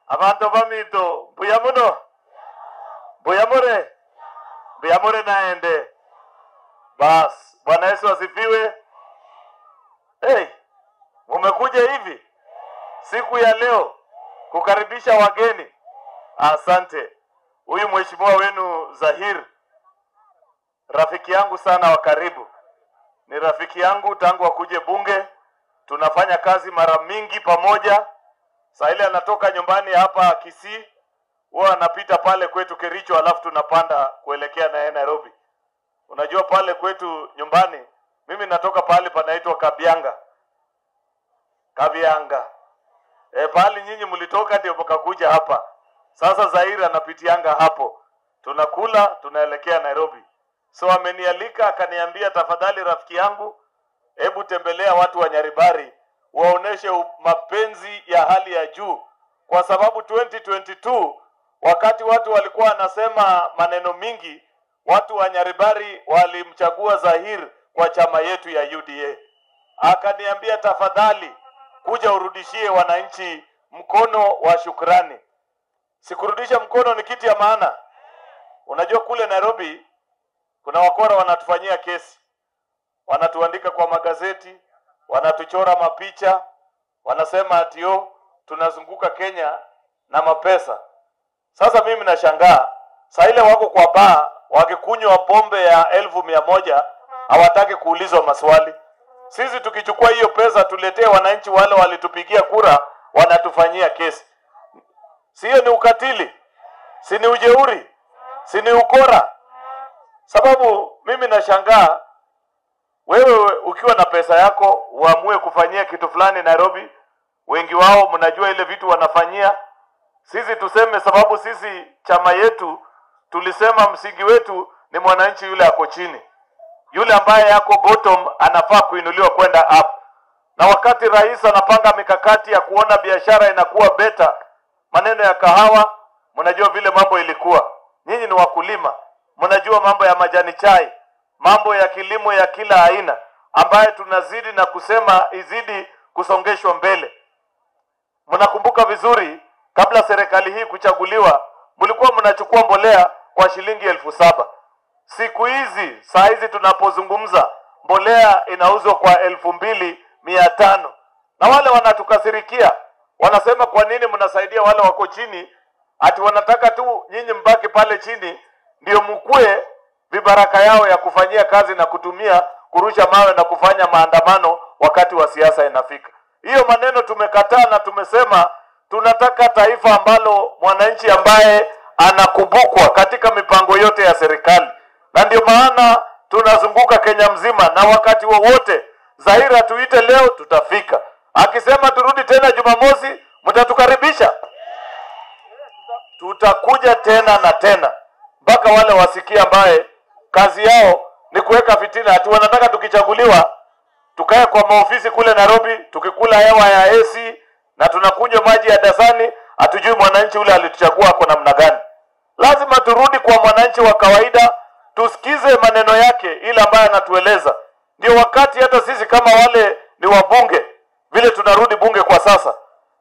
Abantu bamito mbuya muno, mbuyamure, mbuyamure naende. Bas, Bwana Yesu asifiwe. Hey, mumekuja hivi siku ya leo kukaribisha wageni. Asante. Huyu mheshimiwa wenu Zahir, rafiki yangu sana wa karibu, ni rafiki yangu tangu akuje bunge, tunafanya kazi mara mingi pamoja. Saa ile anatoka nyumbani hapa Kisii, huwa anapita pale kwetu Kericho, alafu tunapanda kuelekea naye Nairobi. Unajua pale kwetu nyumbani, mimi natoka pale panaitwa Kabianga. Kabianga. E, pale nyinyi mlitoka ndio mkakuja hapa. Sasa Zahir anapitianga hapo. Tunakula, tunaelekea Nairobi. So amenialika akaniambia, tafadhali rafiki yangu, hebu tembelea watu wa Nyaribari waoneshe mapenzi ya hali ya juu, kwa sababu 2022 wakati watu walikuwa wanasema maneno mingi, watu wa Nyaribari walimchagua Zahir kwa chama yetu ya UDA. Akaniambia, tafadhali kuja urudishie wananchi mkono wa shukrani. Sikurudisha mkono ni kitu ya maana. Unajua kule Nairobi kuna wakora wanatufanyia kesi, wanatuandika kwa magazeti, wanatuchora mapicha, wanasema ati oh, tunazunguka Kenya na mapesa. Sasa mimi nashangaa, saa ile wako kwa baa wakikunywa pombe ya 100,000 hawataki kuulizwa maswali. Sisi tukichukua hiyo pesa tuletee wananchi wale walitupigia kura, wanatufanyia kesi. Si hiyo ni ukatili? Si ni ujeuri? Si ni ukora? Sababu mimi nashangaa, wewe ukiwa na pesa yako uamue kufanyia kitu fulani Nairobi, wengi wao mnajua ile vitu wanafanyia. Sisi tuseme, sababu sisi chama yetu tulisema msingi wetu ni mwananchi yule ako chini, yule ambaye yako bottom anafaa kuinuliwa kwenda up. Na wakati rais anapanga mikakati ya kuona biashara inakuwa better, maneno ya kahawa, mnajua vile mambo ilikuwa. Nyinyi ni wakulima, mnajua mambo ya majani chai, mambo ya kilimo ya kila aina, ambaye tunazidi na kusema izidi kusongeshwa mbele. Mnakumbuka vizuri, kabla serikali hii kuchaguliwa, mlikuwa mnachukua mbolea kwa shilingi 7,000. Siku hizi, saa hizi tunapozungumza, mbolea inauzwa kwa 2,500. Na wale wanatukasirikia, wanasema kwa nini mnasaidia wale wako chini, ati wanataka tu nyinyi mbaki pale chini ndio mkue vibaraka yao ya kufanyia kazi na kutumia kurusha mawe na kufanya maandamano wakati wa siasa inafika. Hiyo maneno tumekataa na tumesema tunataka taifa ambalo mwananchi ambaye anakumbukwa katika mipango yote ya serikali. Na ndio maana tunazunguka Kenya mzima, na wakati wowote Zahir tuite leo tutafika. Akisema turudi tena Jumamosi, mtatukaribisha. Tutakuja tena na tena mpaka wale wasikie ambaye kazi yao ni kuweka fitina. Ati wanataka tukichaguliwa tukae kwa maofisi kule Nairobi tukikula hewa ya AC na tunakunywa maji ya dasani, hatujui mwananchi ule alituchagua kwa namna gani. Lazima turudi kwa mwananchi wa kawaida, tusikize maneno yake ile ambayo anatueleza. Ndio wakati hata sisi kama wale ni wabunge, vile tunarudi bunge kwa sasa,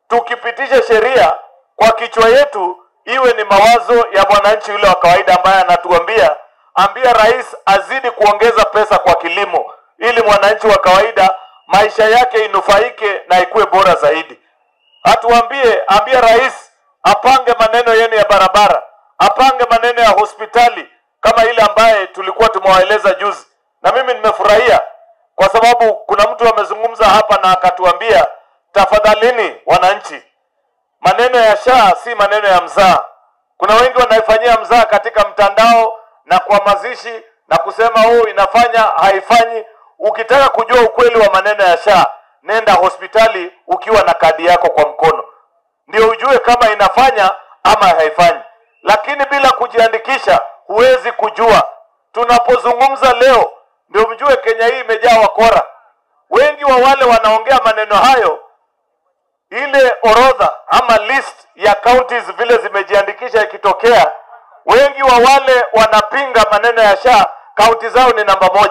tukipitisha sheria kwa kichwa yetu iwe ni mawazo ya mwananchi yule wa kawaida ambaye anatuambia, ambia rais azidi kuongeza pesa kwa kilimo ili mwananchi wa kawaida maisha yake inufaike na ikuwe bora zaidi. Atuambie, ambia rais apange maneno yenu ya barabara, apange maneno ya hospitali kama ile ambaye tulikuwa tumewaeleza juzi. Na mimi nimefurahia kwa sababu kuna mtu amezungumza hapa na akatuambia, tafadhalini wananchi, maneno ya SHA si maneno ya mzaa. Kuna wengi wanaifanyia mzaa katika mtandao na kwa mazishi na kusema oh, inafanya haifanyi. Ukitaka kujua ukweli wa maneno ya SHA, nenda hospitali ukiwa na kadi yako kwa mkono, ndio ujue kama inafanya ama haifanyi. Lakini bila kujiandikisha huwezi kujua. Tunapozungumza leo ndio mjue Kenya hii imejaa wakora. Wengi wa wale wanaongea maneno hayo, ile orodha ama list ya counties vile zimejiandikisha ikitokea, wengi wa wale wanapinga maneno ya SHA, kaunti zao ni namba 1.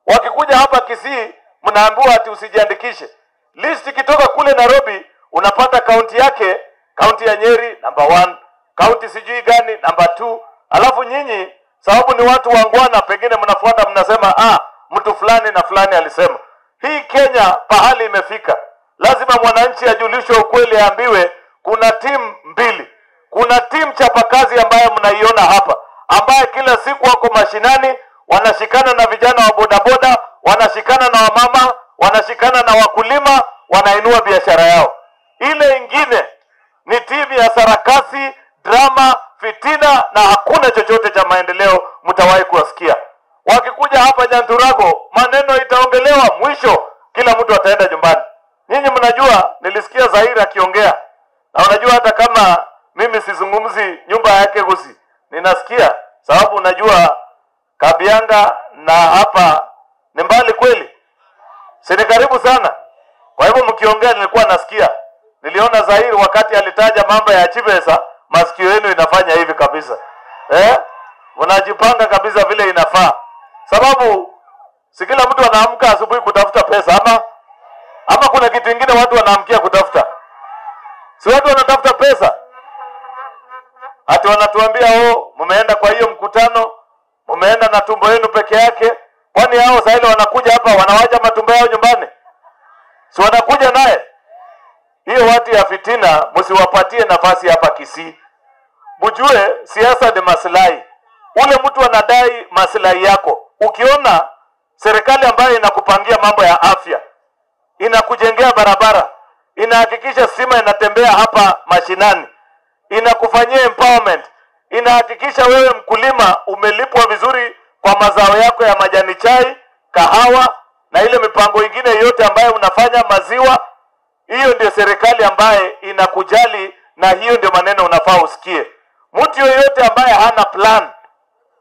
Wakikuja hapa Kisii mnaambiwa ati usijiandikishe. List ikitoka kule Nairobi unapata kaunti yake Kaunti ya Nyeri number 1, kaunti sijui gani number 2. Alafu nyinyi sababu ni watu wangwana, pengine mnafuata mnasema mtu fulani na fulani alisema. Hii Kenya pahali imefika, lazima mwananchi ajulishwe ukweli, aambiwe kuna timu mbili. Kuna timu chapakazi ambayo mnaiona hapa, ambaye kila siku wako mashinani, wanashikana na vijana wa bodaboda, wanashikana na wamama, wanashikana na wakulima, wanainua biashara yao. Ile ingine ni timu ya sarakasi, drama, fitina na hakuna chochote cha maendeleo mtawahi kuwasikia. Wakikuja hapa Nyanturago, maneno itaongelewa, mwisho kila mtu ataenda nyumbani. Nyinyi mnajua, nilisikia Zaira akiongea. Na unajua hata kama mimi sizungumzi nyumba yake gusi, ninasikia sababu unajua Kabianga na hapa ni mbali kweli, si ni karibu sana. Kwa hivyo mkiongea nilikuwa nasikia. Niliona Zairi wakati alitaja mambo ya Chibesa, masikio yenu inafanya hivi kabisa. Unajipanga kabisa vile inafaa. Sababu si kila mtu anaamka asubuhi kutafuta pesa, ama kuna kitu kingine watu wanaamkia kutafuta. Si watu wanatafuta pesa. Hata wanatuambia mmeenda kwa hiyo mkutano, mmeenda na tumbo yenu peke yake. Kwani hao sasa wanakuja hapa wanawacha matumbo yao nyumbani? Si wanakuja naye? Hiyo watu ya fitina msiwapatie nafasi hapa Kisii. Mjue siasa ni maslahi. Ule mtu anadai maslahi yako. Ukiona serikali ambayo inakupangia mambo ya afya, inakujengea barabara, inahakikisha stima inatembea hapa mashinani, inakufanyia empowerment, inahakikisha wewe mkulima umelipwa vizuri kwa mazao yako ya majani chai, kahawa na ile mipango ingine yote ambayo unafanya, maziwa. Hiyo ndio serikali ambaye inakujali, na hiyo ndio maneno unafaa usikie. Mtu yoyote ambaye hana plan,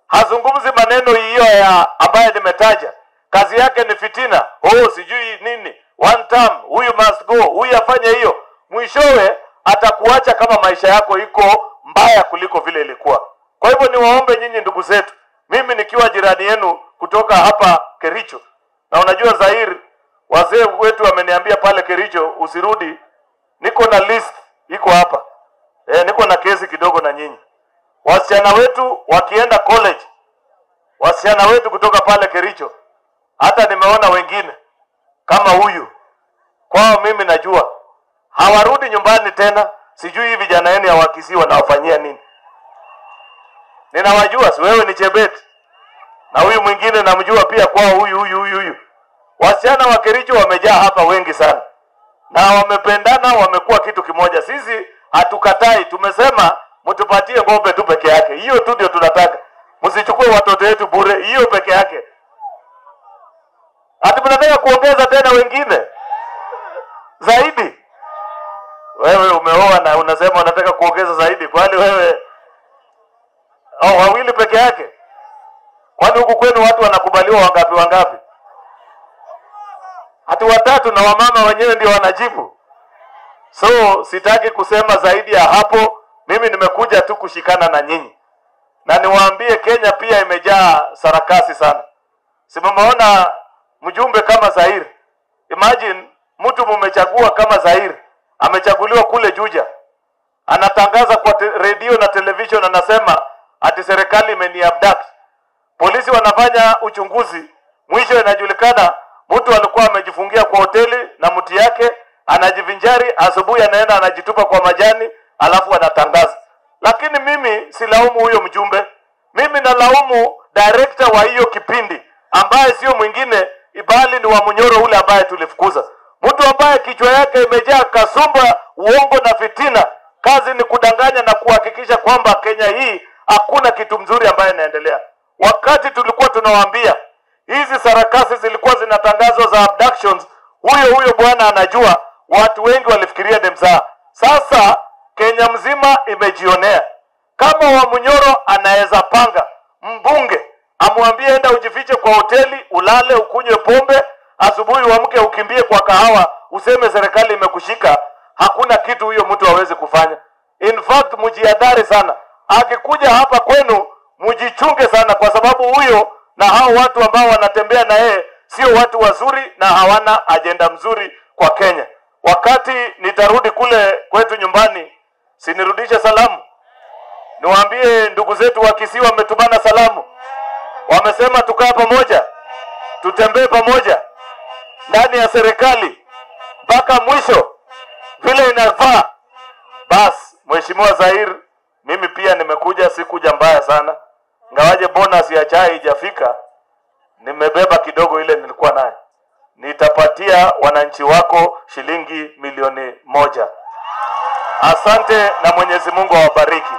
hazungumzi maneno hiyo ya ambaye nimetaja, kazi yake ni fitina, sijui nini, one term, huyu must go, huyu afanye hiyo, mwishowe atakuacha kama maisha yako iko mbaya kuliko vile ilikuwa. Kwa hivyo niwaombe nyinyi ndugu zetu, mimi nikiwa jirani yenu kutoka hapa Kericho, na unajua Zair, wazee wetu wameniambia pale Kericho usirudi, niko na list iko hapa. Niko na kesi kidogo na nyinyi. Wasichana wetu wakienda college, wasichana wetu kutoka pale Kericho, hata nimeona wengine kama huyu, kwao mimi najua hawarudi nyumbani tena. Sijui vijana yenu ya Kisii wanawafanyia nini. Ninawajua, si wewe ni Chebet, na huyu mwingine namjua pia kwao, huyu huyu huyu huyu. Wasichana wa Kericho wamejaa hapa wengi sana, na wamependana, wamekuwa kitu kimoja. Sisi hatukatai, tumesema mtupatie ng'ombe tu peke yake, hiyo tu ndio tunataka. Msichukue watoto wetu bure, hiyo peke yake. Hata mnataka kuongeza tena wengine zaidi. Wewe umeoa na unasema unataka kuongeza zaidi, kwani wewe wawili peke yake? Kwani huku kwenu watu wanakubaliwa wangapi wangapi? Hata watatu, na wamama wenyewe ndio wanajibu. So sitaki kusema zaidi ya hapo. Mimi nimekuja tu kushikana na nyinyi. Na niwaambie Kenya pia imejaa sarakasi sana. Si mmeona mjumbe kama Zair? Imagine mtu mmechagua kama Zair, amechaguliwa kule Juja, anatangaza kwa radio na television, anasema ati serikali imeniabduct. Polisi wanafanya uchunguzi, mwisho inajulikana mtu alikuwa amejifungia kwa hoteli na mti yake, anajivinjari, asubuhi anaenda anajitupa kwa majani, alafu anatangaza. Lakini mimi silaumu huyo mjumbe. Mimi nalaumu director wa hiyo kipindi, ambaye sio mwingine ibali ni wa Munyoro ule ambaye tulifukuza. Mtu ambaye kichwa yake imejaa kasumba, uongo na fitina. Kazi ni kudanganya na kuhakikisha kwamba Kenya hii hakuna kitu mzuri ambaye inaendelea. Wakati tulikuwa tunawaambia hizi sarakasi zilikuwa zinatangazwa za abductions, huyo huyo bwana anajua, watu wengi walifikiria ni mzaha. Sasa Kenya mzima imejionea. Kama wa Munyoro anaweza panga mbunge amwambie enda ujifiche kwa hoteli, ulale, ukunywe pombe, asubuhi uamke ukimbie kwa kahawa, useme serikali imekushika, hakuna kitu huyo mtu hawezi kufanya. In fact, mjihadhari sana. Akikuja hapa kwenu mjichunge sana, kwa sababu huyo na hao watu ambao wanatembea na yeye sio watu wazuri na hawana agenda mzuri kwa Kenya. Wakati nitarudi kule kwetu nyumbani, Sinirudishe salamu, niwaambie ndugu zetu wa Kisii wametumana salamu, wamesema tukaa pamoja, tutembee pamoja ndani ya serikali mpaka mwisho vile inafaa. Bas, Mheshimiwa Zair, mimi pia nimekuja, sikuja mbaya sana, ngawaje bonus ya chai haijafika, nimebeba kidogo ile nilikuwa nayo. Nitapatia wananchi wako shilingi 1,000,000. Asante na Mwenyezi Mungu awabariki.